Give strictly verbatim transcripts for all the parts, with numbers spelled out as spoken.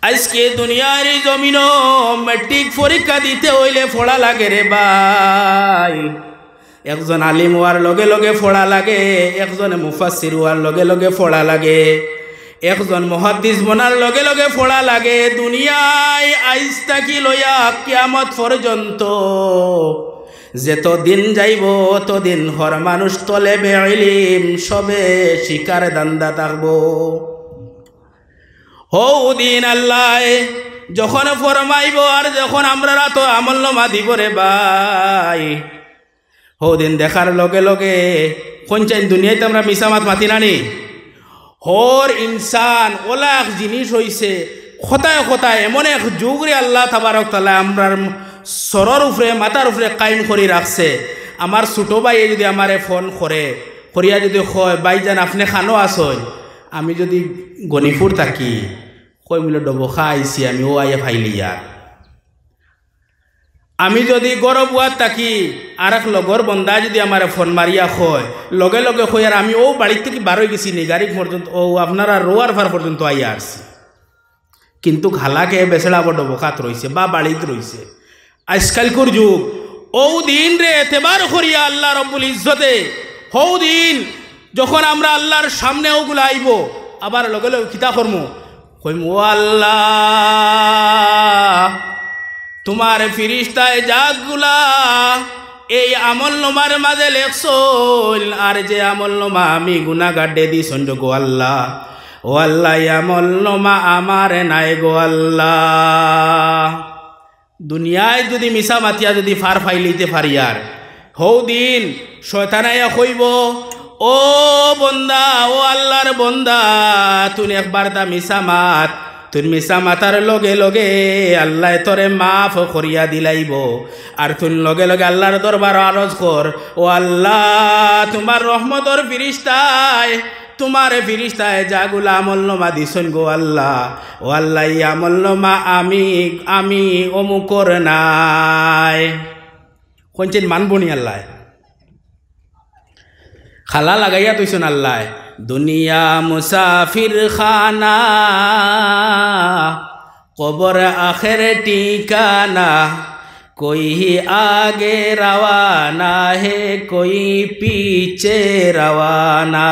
আইজকে দুনিয়ার ই জমিনো ম্যাট্রিক পরীক্ষা দিতে অইলে পড়া লাগে রে ভাই। একজন আলিম অওয়ার লগে লগে পড়া লাগে, একজন মুফাসসির অওয়ার লগে লগে পড়া লাগে, একজন মুহাদ্দিস বনার লগে লগে পড়া লাগে। দুনিয়ায় আইজ থাকি লইয়া কিয়ামত পর্যন্ত যত দিন যাইবো, অত দিন হর মানুষ তলেবে ইলিম, সবে শিখার ধান্দা থাকবো। হউ দিন আল্লায় যখন ফরমাইবো আর যখন আমরার আতো আমলনামা দিবো রে ভাই, হউ দিন দেখার লগে লগে, কইনচাইন দুনিয়াইত আমরা মিছা মাত মাতি না নি? হর ইনসান অলা এক জিনিস অইছে, কথায় কথায় এমন এক যুগরে আল্লাহ তাবারক তাআলায় আমরার সরর উপরে, মাথার উপরে কায়েম করি রাখছে। আমার ছোট ভাইয়ে যুদি আমারে ফোন করে, করিয়া যুদি কয়, "ভাইজান, আপনে কানো আছইন?" আমি যুদি গণিপুর থাকি, কইমু অইলে, "ডবকা আইছি আমি, অউ আইয়া পাইলিয়ার।" আমি যুদি গরবুয়াত থাকি, আরক লগর বন্দায় যুদি আমারে ফোন মারিয়া কয়, লগে লগে কইয়ার, "আমি অউ বাড়িত থাকি বার অইগেছি নি, গাড়ি পর্যন্ত, অউ আপনারার রোয়ার পার পর্যন্ত আইয়া হারছি।" কিন্তুক হালাকে বেচারা আবার ডবকাত রইছে বা বাড়িত রইছে। আইজকাইলকুর যুগ, অউ দিনরে এতেবার করিয়া আল্লাহ রব্বুল ইজ্জতে, হউ দিন যখন আমরা আল্লাহর সামনে অগুলা আইবো, আবার লগে লগে কিতা করমু? কইমু, "ও আল্লাহ, তুমার ফিরিস্তায় যাগুলা এই আমলনামার মাঝে লেখছইন, আর যে আমলনামা আমি গুনাগাররে দিছইন গো আল্লাহ, ও আল্লাহ, এই আমলনামা আমার নায় গো আল্লাহ।" দুনিয়ায় যুদি মিছা মাতিয়া যুদি পার পাইলিতে পারিয়ার, হউ দিন শয়তান আইয়া কইবো, "ও বন্দা, ও আল্লাহর বন্দা, তুইন একবারতা মিছা মাত, তুইন মিছা মাতার লগে লগে আল্লায় তোরে মাফ করিয়া দিলাইবো।" আর তুইন লগে লগে আল্লাহর দরবারো আরজ কর, "ও আল্লাহ, তুমার রহমতর ফিরিস্তায়, তুমার ফিরিস্তায় যাগুলা আমলনামা দিছইন গো আল্লাহ, ও আল্লাহ, এই আমলনামা আমি, আমি অমুকর নায়।" কইনচাইন মানবো নি আল্লায়? খালা লাগাইয়া থইছইন আল্লায়। দুনিয়া মুসাফির খানা, কবর আখের ঠিকানা, কই আগে রওয়ানা হে, কই পিছে রওয়ানা।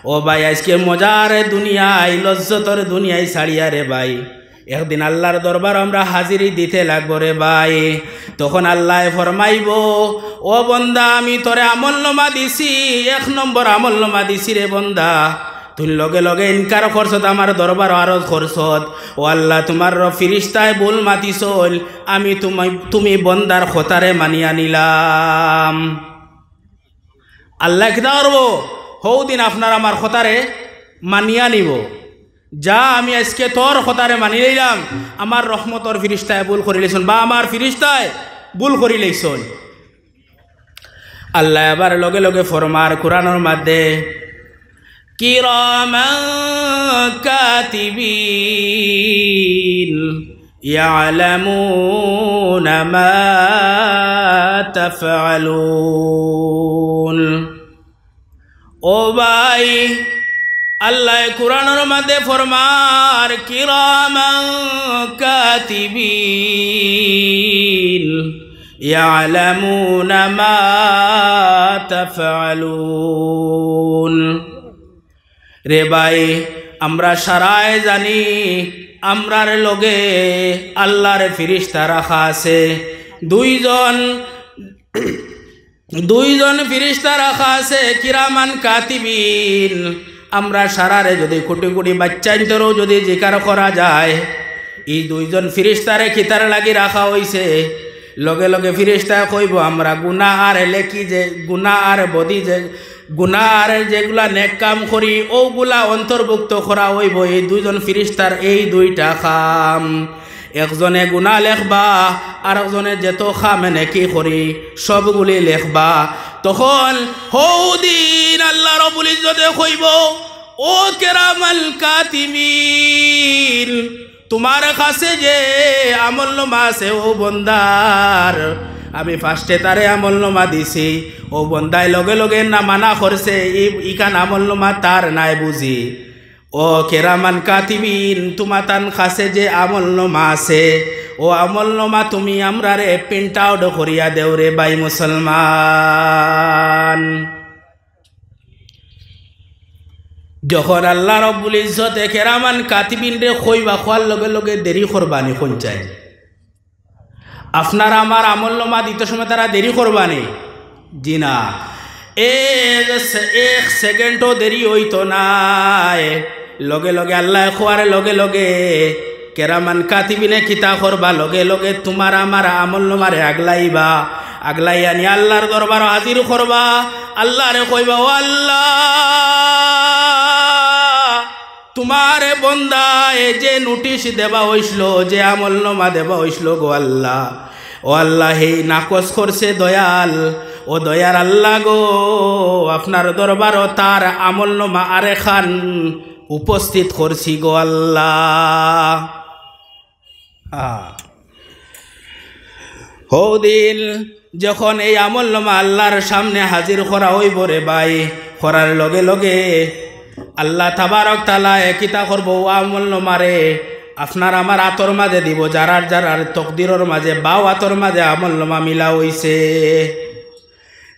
ও ভাই, আইজকে মজার দুনিয়ায়, লজ্জতর দুনিয়ায় ছাড়িয়া রে ভাই, একদিন আল্লাহর দরবারো আমরা হাজিরি দিতে লাগবো রে ভাই। তখন আল্লায় ফরমাইবো, "ও বন্দা, আমি তোরে আমলনামা দিছি, এক নম্বর আমলনামা দিছি রে বন্দা, তুইন লগে লগে ইনকার করছত, আমার দরবারো আরজ করছত। ও আল্লাহ, তুমার ফিরিস্তায় ভুল মাতিছইন, আমি তুমি, তুমি বন্দার কথারে মানিয়া নিলাম।" আল্লায় কিতা করবো? হউ দিন আপনার আমার কথারে মানিয়া নিবো। যা, আমি আইজকে তোর কথারে মানি লইলাম, আমার রহমতর ফিরিস্তায় ভুল করিলাইছইন বা আমার ফিরিস্তায় ভুল করিলাইছইন। আল্লায় আবার লগে লগে ফরমার কুরআনর মাঝে, "কিরামান কাতিবিন, ইয়ালামুনা মা তাফআলুন।" ও ভাই, আল্লায় কুরআনর মাঝে ফরমার, "কিরামান কাতিবিন, ইয়ালামুনা মা তাফআলুন।" রে ভাই, আমরা সারায় জানি, আমরার লগে আল্লাহর ফিরিস্তা রাখা আছে। দুইজন, দুইজন ফিরিস্তা রাখা আছে, কিরামান কাতিবিন। আমরা সারারে যুদি কুটি কুটি বাইচ্চাইন্তরেও যুদি জিকার করা যায়, ই দুইজন ফিরিস্তারে কিতার লাগি রাখা অইছে? লগে লগে ফিরিস্তায় কইবো, "আমরা গুনা আর লেখি যে, গুনা আর বদি যে, গুনা আর যেগুলা নেক কাম করি, অগুলা অন্তর্ভুক্ত করা অইবো এই দুইজন ফিরিস্তার এই দুইটা কাম।" একজনে গুনা লেখবা, আরকজনে যেতো কাম নেকি করি, সবগুলি লেখবা। তখন হউ দিন আল্লাহ রব্বুল ইজ্জতে কইবো, "ও কিরামান কাতিবিন, তুমার কাছে যে আমলনামা আছে অউ বন্দার, আমি ফার্স্টে তারে আমলনামা দিছি, অউ বন্দায় লগে লগে না মানা করছে, ই, ইখান আমলনামা তার নায় বুঝি।" ও কেরামান কাতিবিন, তুমাতান কাছে যে আমলনামা আছে, ও আমলনামা তুমি আমরারে print out করিয়া দেও রে ভাই মুসলমান। যখন আল্লাহ রব্বুল ইজ্জতে কেরামান কাতিবিনরে কইবা, কওয়ার লগে লগে দেরি করবানি কইন চাই? আপনার আমার আমলনামা দিতে সময় তারা দেরি করবানি? জি না। এ যে সে-, এক সেকেন্ডও দেরি অইতো নায়। লগে লগে আল্লায় কওয়ার লগে লগে কেরামান কাতিবিনে কিতা করবা? লগে লগে তুমার আমার আমলনামারে আগলাইবা। আগলাই আনি আল্লাহর দরবারো হাজির করবা। আল্লাহরে কইবা, "ও আল্লাহ, তুমার বন্দায় যে নোটিশ দেওয়া অইছিল, যে আমলনামা দেওয়া অইছিল গো আল্লাহ, ও আল্লাহ, হেই নাকচ করছে দয়াল, ও দয়ার আল্লাহ গো, আপনার দরবারো তার আমলনামা আরেকখান উপস্থিত করছি গো আল্লাহ।" আ। হৌদিন যখন এই আমলনামা আল্লাহর সামনে হাজির করা অইবো রে ভাই, করার লগে লগে আল্লাহ তাবারক তাআলায় কিতা করবো? ও আমলনামারে আপনার আমার আতর মাঝে দিবো, যারার যারার তকদিরর মাঝে বাউ আতর মাঝে আমলনামা মিলা অইছে।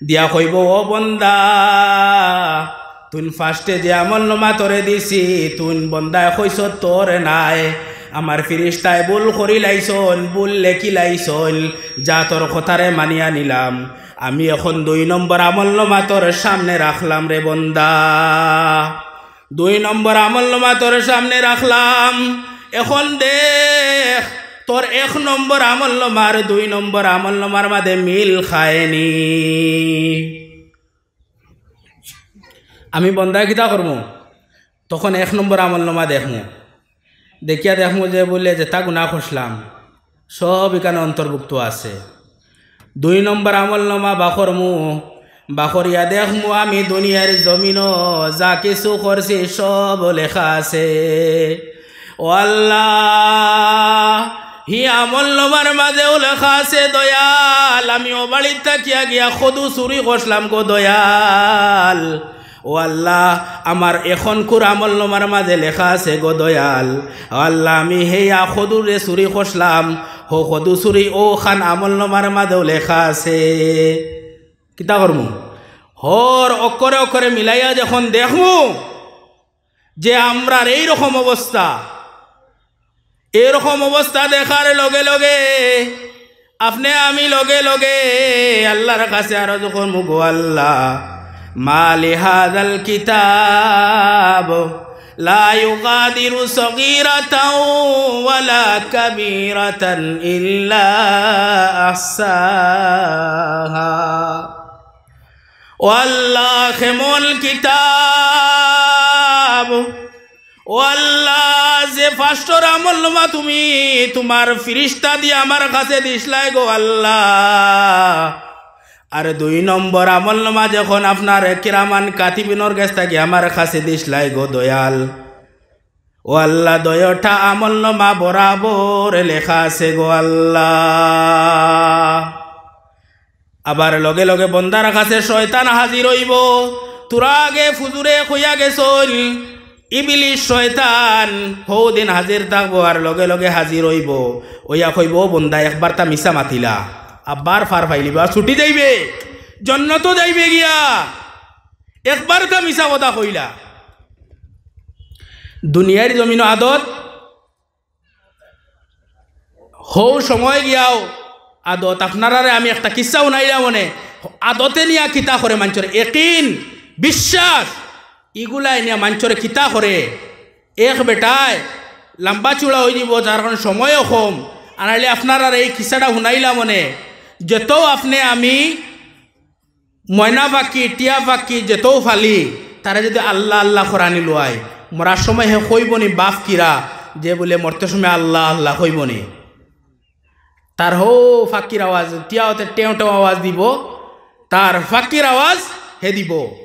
দিয়া কইবো, "ও বন্দা, তুইন ফার্স্টে যে আমলনামা তোরে দিছি, তুইন বন্দায় কইছস তোর নায়, আমার ফিরিস্তায় ভুল করিলাইছইন, ভুল লেখিলাইছইন, যা তোর কথারে মানিয়া নিলাম। আমি এখন দুই নম্বর আমলনামা তোর সামনে রাখলাম রে বন্দা।" দুই নম্বর আমলনামা তোর সামনে রাখলাম। এখন দেখ, তোর এক নম্বর আমলনামার দুই নম্বর আমলনামার মাঝে মিল খায়নি। আমি বন্দায় কিতা করমু? তখন এক নম্বর আমলনামা দেখমু, দেখিয়া দেখমু যে বুলে যেতা গুনা করছিলাম, সব ইখানো অন্তর্ভুক্ত আছে। দুই নম্বর আমলনামা বার করমু, বার করিয়া দেখমু আমি দুনিয়ার জমিনো যা কিছু করছি সব লেখা আছে। ও আল্লাহ, হি আমলনামার মাঝেও লেখা আছে দয়াল, আমি অউ বাড়িত থাকিয়া গিয়া কদু চুরি করছিলাম গো দয়াল। ও আল্লাহ, আমার এখনকুর আমলনামার মাঝে লেখা আছে গো দয়াল। ও আল্লাহ, আমি হেই আ কদুরে চুরি করছিলাম, হউ কদু চুরি অউখান আমলনামার মাঝেও লেখা আছে। কিতা করমু? হর অক্ষরে অক্ষরে মিলাইয়া যখন দেখমু যে আমরার এইরকম অবস্থা, এরকম অবস্থা দেখার লগে লগে আপনে আমি লগে লগে আল্লাহর কাছে আরজ করমু, গো আল্লাহ, মা লিহাযাল কিতাব লা ইউগাদিরু সগীরাতাও ওয়ালা কাবীরাতান ইল্লা আহসাহা। ও আল্লাহ, কেমন কিতাব, ও আল্লাহ, যে ফার্স্টর আমলনামা তুমি তুমার ফিরিস্তা দিয়া আমার কাছে দিছলায় গো আল্লাহ, আর দুই নম্বর আমলনামা যখন আপনার কিরামান কাতিবিনর গেছ থাকি আমার কাছে দিছলায় গো দয়াল, ও আল্লাহ, দুইওটা আমলনামা বরাবর লেখা আছে গো আল্লাহ। আবার লগে লগে বন্দার কাছে শয়তান হাজির অইবো। তোরা আগে ফুজুরে কইয়া গেছইন, ইবলিশ শয়তান হউদিন হাজির থাকবো, আর লগে লগে হাজির অইবো। অইয়া কইবো, "ও বন্দা, একবারতা মিছা মাতিলা, আবার ফার পাইলিবা, ছুটি যাইবে, জন্নতো যাইবে গিয়া, একবারতা মিছা কথা কইলা।" দুনিয়ার জমিনো আদত হউ সময় গিয়াও আদত। আপনারারে আমি একটা কিচ্ছা হুনাইলাম অনে, আদতে নিয়া কিতা করে মানষর, একিন, বিশ্বাস, ইগুলায় নিয়া মানষরে কিতা করে। এক বেটায় লাম্বা চুড়া অইযিবো, যার কারণে সময়ও কম। আনাইলে আপনারারে এই কিচ্ছাটা হুনাইলাম অনে, যেতও আপনে আমি ময়না পাখি, টিয়া পাখি যেতও ফালি, তারে যুদি আল্লাহ আল্লাহ করানি লয়, মরার সময় হে কইবো নি বাফ কিরা, যে বুলে মরতে সময় আল্লাহ আল্লাহ কইবো নি? তার হউ পাখির আওয়াজ, টিয়া অতে টেউ টেউ আওয়াজ দিবো, তার পাখির আওয়াজ হে দিবো।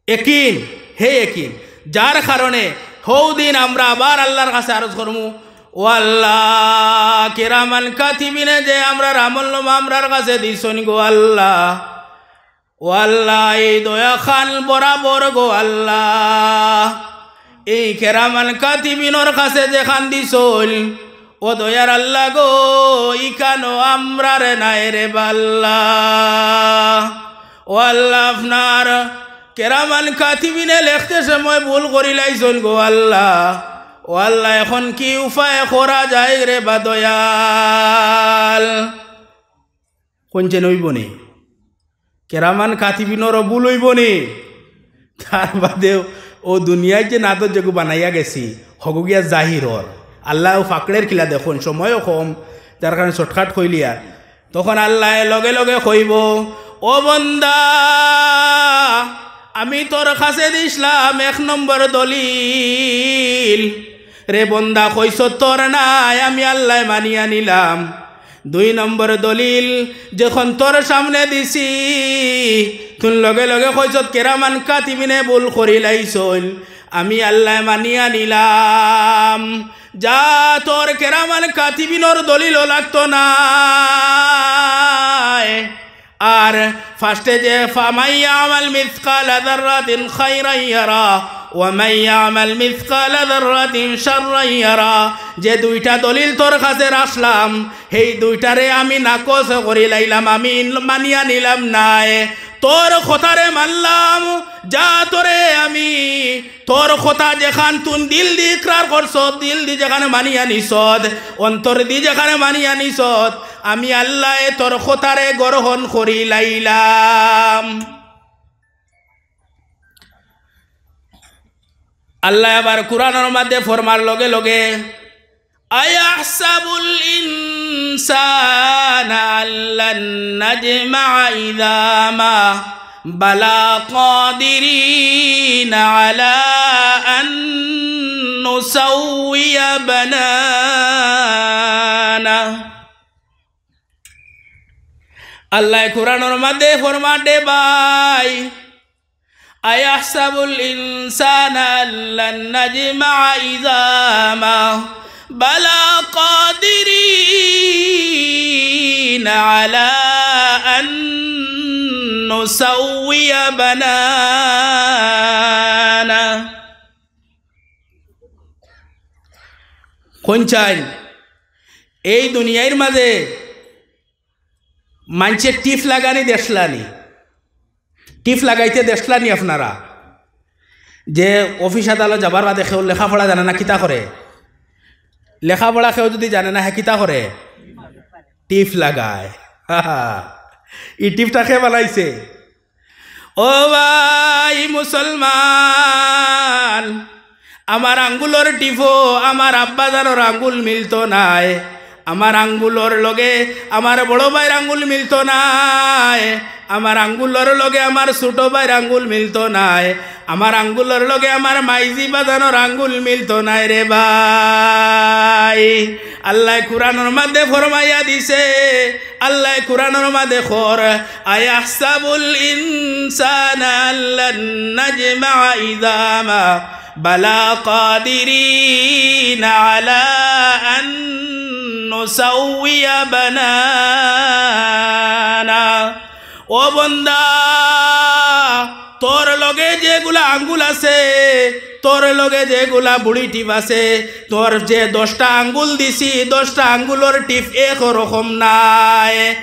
একিন, হে একিন। যার কারণে হউদিন আমরা আবার আল্লাহর কাছে আরজ করমু, "ও আল্লাহ, কিরামান কাতিবিনে যে আমরার আমলনামা আমরার কাছে দিছইন গো আল্লাহ, ও আল্লাহ, এই দয়া খান বরাবর গো আল্লাহ, এই কেরামান কাতিবিনর কাছে যেখান দিছইন, ও দয়ার আল্লাহ গো, ইখানো আমরারে নায় রে বা আল্লাহ। ও আল্লাহ, আপনার কেরামান কাতিবিনে লেখতে সময় ভুল করিলাইছইন গো আল্লাহ। ও আল্লাহ, এখন কি উপায় করা যায় রে বা দয়াল? কইনছেন অইবো নি? কেরামান কাতিবিনরও ভুল অইবো নি? তার বাদে অউ দুনিয়াত যে নাদর যেগু বানাইয়া গেছি, হগু গিয়া জাহির অর। আল্লাহ অউ ফাকড়ের কিলা দেখইন, সময়ও কম, যার কারণে shortcut কইলিয়ার। তখন আল্লায় লগে লগে কইবো, "ও বন্দা, আমি তোর কাছে দিছলাম এক নম্বর দলিল। রে বন্দা, কইছত তোর নায়, আমি আল্লায় মানিয়া নিলাম। দুই নম্বর দলিল যখন তোর সামনে দিছি, তুই লগে লগে কইছত কেরামান কাতিবিনে ভুল করিলাইছইন, আমি আল্লায় মানিয়া নিলাম। যা, তোর কেরামান কাতিবিনর দলিলও লাগতো নায়।" আর ফার্স্টে যে, "ফামান ইয়ামাল মিসকালা যাররাতিন খাইরান ইয়ারা, ওয়া মান ইয়ামাল মিসকালা যাররাতিন শাররান ইয়ারা", যে দুইটা দলিল তোর কাছে রাখলাম, হেই দুইটারে আমি নাকচ করিলাইলাম, আমি মানিয়া নিলাম নায়। তোর কথারে মানলাম, যা তোরে আমি তোর কথা যেখান তুই দিল দি ইকরার করছত, দিল দি যেখানে মানিয়া নিছত, অন্তর দি যেখানে মানিয়া নিছত, আমি আল্লায় তোর কথারে গ্রহণ করিলাইলাম। আল্লায় আবার কুরআনর মাঝে ফরমার লগে লগে, "আয়াহসাবুল ইনসানা আল্লান নাজমাআ ইযামা, বালা কাদিরিনা আলা আন নুসাউইয়া বানানা।" আল্লায় কুরআনর মাঝে ফরমার রে ভাই, "আয়াহসাবুল ইনসানা আল্লান নাজমাআ ইযামা, বালা কাদিরিনা আলা আন নুসাউইয়া বানানা।" কইনছাইন, এই দুনিয়ার মাঝে মানষে টিপ লাগানি দেখছলানি? টিপ লাগাইতে দেখছলানি আপনারা? যে অফিস আদালত যাবার বাদে কেউ লেখাপড়া জানে না, কিতা করে? লেখাপড়া কেউ যদি জানে না, হে কিতা করে? টিপ লাগায়। ই টিপটা কে বানাইছে? ও ভাই মুসলমান, আমার আঙ্গুলর টিপো আমার আব্বাজানর আঙ্গুল মিলতো নায়, আমার আঙ্গুলর লগে আমার বড় ভাইর আঙ্গুল মিলতো নায়, আমার আঙ্গুলর লগে আমার ছোট ভাইর আঙ্গুল মিলতো নায়, আমার আঙ্গুলর লগে আমার মাইজি বাজানর আঙ্গুল মিলতো নায় রে ভাই। আল্লায় কুরআনর মাঝে ফরমাইয়া দিছে, আল্লায় কুরআনর মাঝে কর, "আয়াহসাবুল ইনসানা আল্লান নাজমাআ ইযামা, বালা কাদিরিনা আলা আন নুসাউইয়া বানানা।" ও বন্দা, তোর লগে যেগুলা আঙ্গুল আছে, তোর লগে যেগুলা বুড়ি টিপ আছে, তোর যে দশটা আঙ্গুল দিছি, দশটা আঙ্গুলর টিপ এক রকম নায়।